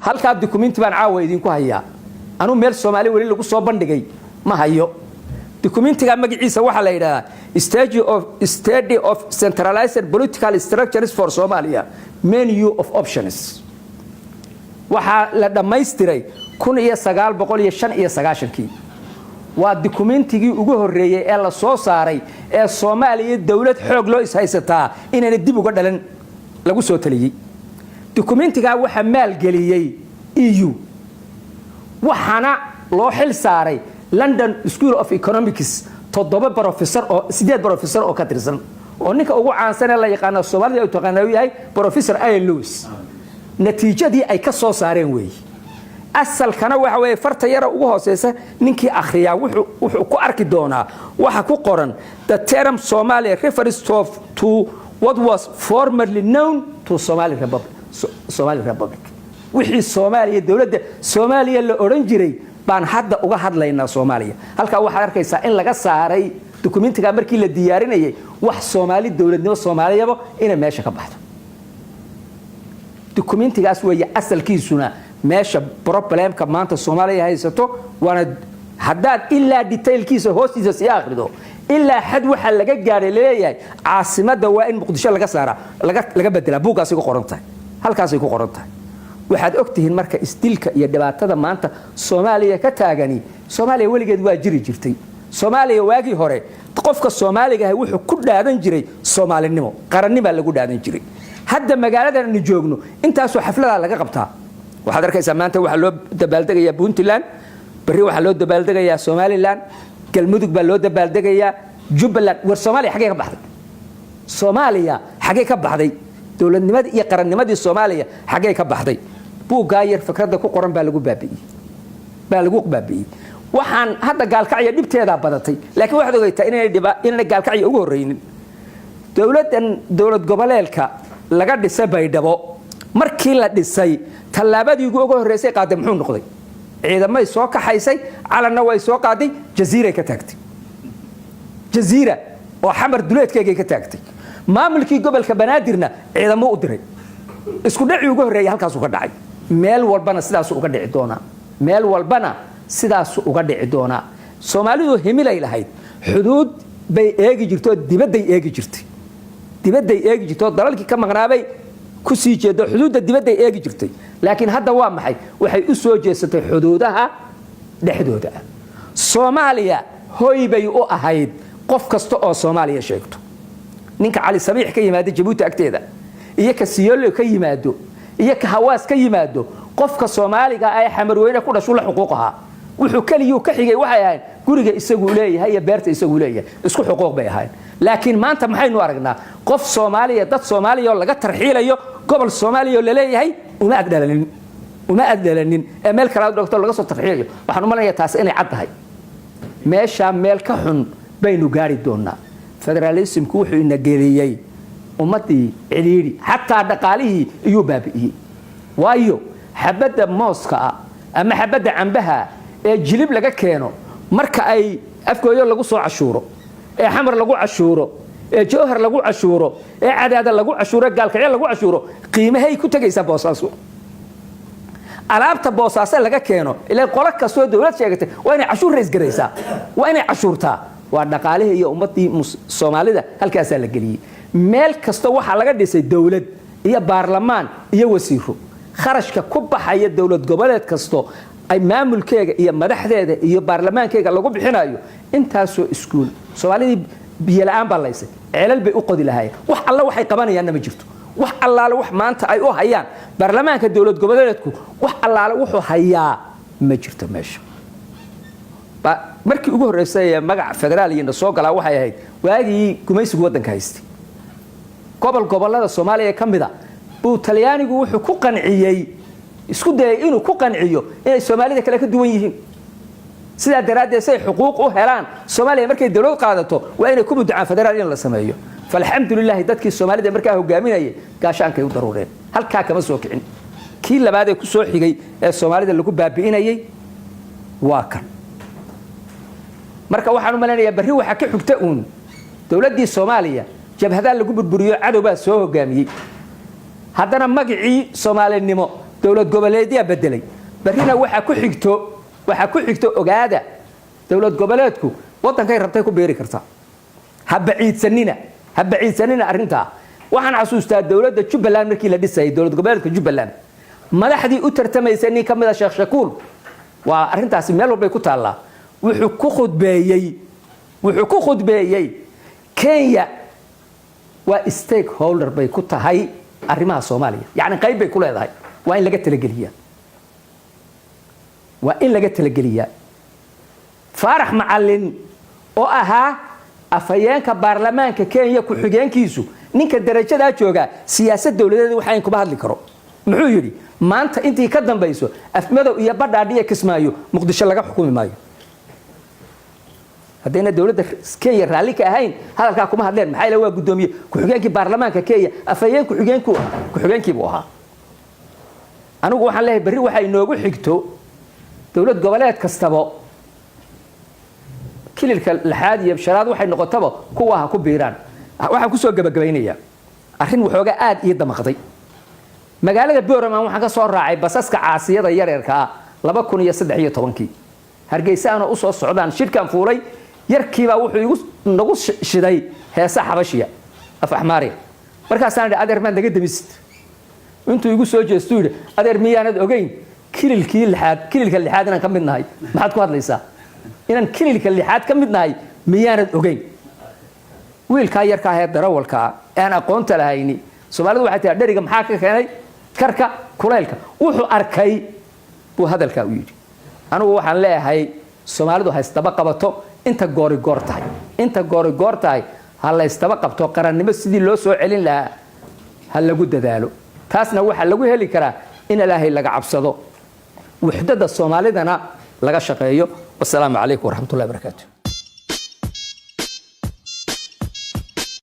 Halkaa dukumenti baan caawa idinku hayaa. Anuu meel Soomaali weli lagu soo bandhigay ma hayo. Dukumentiga magaciisa waxaa la yidhahdaa stage of Study of Centralized Political Structures for Somalia, Menu of Options. Waxaa la dhammaystiray 1995-kii. Waa dukumentigii ugu horreeyey ee la soo saaray ee Soomaaliya dowlad xoog loo ishaysataa inayna dib uga dhalan lagu soo taliyey. Dukumentigaa waxaa maalgeliyey EU, waxaana loo xil saaray London School of Economics, toddoba professor oo, sideed professor oo ka tirsan, oo ninka ugu caansan ee la yaqaano Soomaalida u taqaana uu yahay Professor Ian Lewis. Natiijadii ay ka soo saareen weeye. Asalkana waxa weeye farta yara ugu hooseysa. Ninkii akhriyaa wuxuu ku arki doonaa waxa ku qoran: "The term Somalia refers to what was formerly known to Somali Republic." Somali Republic, wixii Soomaaliya, dowladda Soomaaliya la odhan jiray baan hadda uga hadlaynaa Soomaaliya. Halkaa waxaad arkaysaa in laga saaray dukumentiga markii la diyaarinayay wax Soomaali, dowladnimo Soomaaliyaba inay meesha ka baxdo. Dukumentigaas weeye asalkiisuna meesha problemka maanta Soomaaliya haysato. Waana haddaad ilaa detailkiisa hoostiisa sii akhrido, ilaa xad waxaa laga gaadhay laleeyahay caasimadda waa in Muqdisho laga saaraa, laga bedelaa. Buuggaasay ku qoran tahay, halkaasay ku qoran tahay. Waxaad ogtihiin marka isdilka iyo dhibaatada maanta Soomaaliya ka taagani, Soomaaliya weligeed waa jiri jirtay. Soomaaliya waagii hore qofka Soomaaliga ahi wuxuu ku dhaadan jiray soomaalinimo, qarannimaa lagu dhaadan jiray. Hadda magaaladan aanu joogno intaasoo xafladaa laga qabtaa. Waxaad arkaysaa maanta waxaa loo dabaaldegayaa Puntland, berri waxaa loo dabaaldegayaa Somaliland, Galmudug baa loo dabaaldegayaa, Jubbaland. War Soomaaliya xaggee ka baxday? Soomaaliya xaggee ka baxday? Dowladnimadii iyo qarannimadii Soomaaliya xaggee ka baxday? Buuggaa yar fikradda ku qoran baa lagu baabi'iyey, baa lagu baabi'iyey. Waxaan hadda Gaalkacya dhibteedaa badatay, laakiin waxaad ogeytaa inaanay Gaalkacya ugu horreynin. Dowladdan dowlad goboleelka laga dhisay Baydhabo, markii la dhisay tallaabadii ugu horreysay qaaday muxuu noqday? Ciidamay soo kaxaysay, calanna way soo qaaday, Jaziiray ka taagtay. Jaziira oo Xamar duleedkeegay ka taagtay. Maamulkii gobolka Banaadirna ciidamo u diray. Isku dhacii ugu horreeyay halkaasuu ka dhacay. Meel walbana sidaasuu uga dhici doonaa, meel walbana sidaasuu uga dhici doonaa. Soomaalidu himilay lahayd, xuduud bay eegi jirtay oo dibadday eegi jirtay, dibadday eegi jirtay oo dalalkii ka maqnaabay ku sii jeedo, xuduudda dibadday eegi jirtay. Laakiin hadda waa maxay? Waxay u soo jeesatay xuduudaha dhexdooda ah. Soomaaliya hoy bay u ahayd qof kasta oo Soomaaliya sheegto. Ninka Cali Sabiix ka yimaado Jabuuti agteeda, iyo ka Siyoolo ka yimaado, iyo ka Hawaas ka yimaado, qofka Soomaaliga ee Xamarweyne ku dhashu la xuquuq ahaa. Wuxuu keliyuu ka xigay waxay ahayd guriga isaguu leeyahay iyo beerta isaguu leeyahay, isku xuquuq bay ahayd. Laakiin maanta maxaynu aragnaa? Qof Soomaaliya, dad Soomaaliya oo laga tarxiilayo gobol Soomaaliya oo laleeyahay uma addhalanin, uma addhalanin, ee meel kale aad dhogto laga soo tarxiilayo. Waxaan u malinayaa taasi inay cad tahay. Meeshaa meel ka xun baynu gaari doonaa. Federalismku wuxuu ina geliyey ummaddii cidhiidhi, xataa dhaqaalihii iyuu baabi'iyey. Waayo, xabadda mooska ah ama xabadda cambaha ee Jilib laga keeno, marka ay Afgooyo lagu soo cashuuro, ee Xamar lagu cashuuro, ee Jowhar lagu cashuuro, ee Cadaada lagu cashuuro, Gaalkacyo lagu cashuuro, qiimahay ku tegaysaa Boosaaso? Alaabta Boosaaso laga keeno, ilaa qolo kastoo dowlad sheegatay waa inay cashuur raisgaraysaa, waa inay cashuurtaa. Waa dhaqaalihii iyo ummaddii Soomaalida halkaasaa la geliyey. Meel kasta waxaa laga dhisay dowlad iyo baarlamaan iyo wasiiro. Kharashka ku baxaya dowlad goboleed kasto ay maamulkeega iyo madaxdeeda iyo baarlamaankeega lagu bixinayo, intaasoo iskuul, Soomaalidii biyo la'aan baa laysay, ceelal bay u qodi lahaayeen. Wax alla waxay qabanayaanna ma jirto. Wax allaale wax maanta ay u hayaan baarlamaanka dowlad goboleedku, wax allaale wuxuu hayaa ma jirto meesha. Markii ugu horreysay ee magac federaal iyo soo galaa waxay ahayd waagii gumaysigu waddanka haystay. Gobol gobollada Soomaaliya ka mid a buu Talyaanigu wuxuu ku qanciyey, isku dayay inuu ku qanciyo inay Soomaalida kale ka duwan yihiin. Sidaa daraaddeed say xuquuq u helaan Soomaaliya markay dowlad qaadato, waa inay ku mudacaan federaal in la sameeyo. Falxamdulilaahi, dadkii Soomaalida markaa hogaaminayay gaashaankay u daruureen, halkaa kama soo kicin. Kii labaad ee ku soo xigay ee Soomaalida lagu baabi'inayay waa kan. Marka waxaan u malaynayaa berri waxaa ka xigta uun dowladdii Soomaaliya jabhadaa lagu burburiyo, cadow baa soo hogaamiyey. Haddana magacii Soomaalinimo Dowlad goboleedyaa bedelay. Barrina waxaa ku xigto, ogaada, dowlad goboleedku waddankay rabtay ku biiri kartaa. Ha baciidsanina, ha baciidsanina arrintaa. Waxaan xasuustaa dowladda Jubbaland markii la dhisayay, dowlad goboleedka Jubbaland, madaxdii u tartamaysay nin ka mid a, Sheekh Shakuul, waa arrintaasi meel walbay ku taallaa, wuxuu ku khudbeeyey Kenya waa stakeholder bay ku tahay arrimaha Soomaaliya, yacni qayb bay ku leedahay, waa in laga talageliyaa, waa in laga talageliyaa. Faarax Macalin oo ahaa afhayeenka baarlamaanka Kenya ku-xigeenkiisu, ninka darajadaa jooga siyaasad dowladeed waxayn kuma hadli karo, muxuu yidhi? Maanta intii ka dambayso Afmadow iyo Badhaadhiya Kismaayo Muqdisho laga xukumi maayo. Haddayna dowladda Kenya raalli ka ahayn hadalkaa kuma hadleen. Maxaa yeele waa guddoomiye ku-xigeenkii baarlamaanka Kenya, afhayeen ku-xigeenkii buu ahaa. Anigu waxaan leeyahay, berri waxay inoogu xigto dowlad goboleed kastaba kililka lixaad iyo shanaad waxay noqotaba kuwa ha ku biiraan. Waxaan kusoo gabagabaynayaa arrin waxoogaa aad ii damaqday. Magaalada Boraman waxaan ka soo raacay basaska caasiyada yareerka ah 2013-kii. Hargeysa anoo usoo socdaan shirkaan fuulay, yarkiibaa wuxuu igu nagu shiday heesa Xabashiya, af Axmaariya. Markaasaan idhi, "Adeer, maad naga demisid?" Intuu igu soo jeestuu yidhi, "Adeer, miyaanad ogeyn kililkii lixaad, kililka lixaad inaan ka mid nahay? Maxaad ku hadlaysaa? Inaan kililka lixaad ka mid nahay miyaanad ogeyn?" Wiilkaa yarka ahee darawalkaa ee aan aqoonta lahayni, Soomaalidu waxay tihaa, dheriga maxaa ka keenay karka kulaylka? Wuxuu arkay buu hadalkaa u yidhi. Anigu waxaan leeyahay, Soomaalidu ha isdaba qabato inta goori goor tahay, inta goori goor tahay ha la ysdaba qabto. Qarannimo sidii loo soo celin lahaa ha lagu dadaalo. Taasna waxaa lagu heli karaa in Ilaahay laga cabsado, wuxdada Soomaalidana laga shaqeeyo. Wasalaamu calaykum waraxmatullahi barakaatu.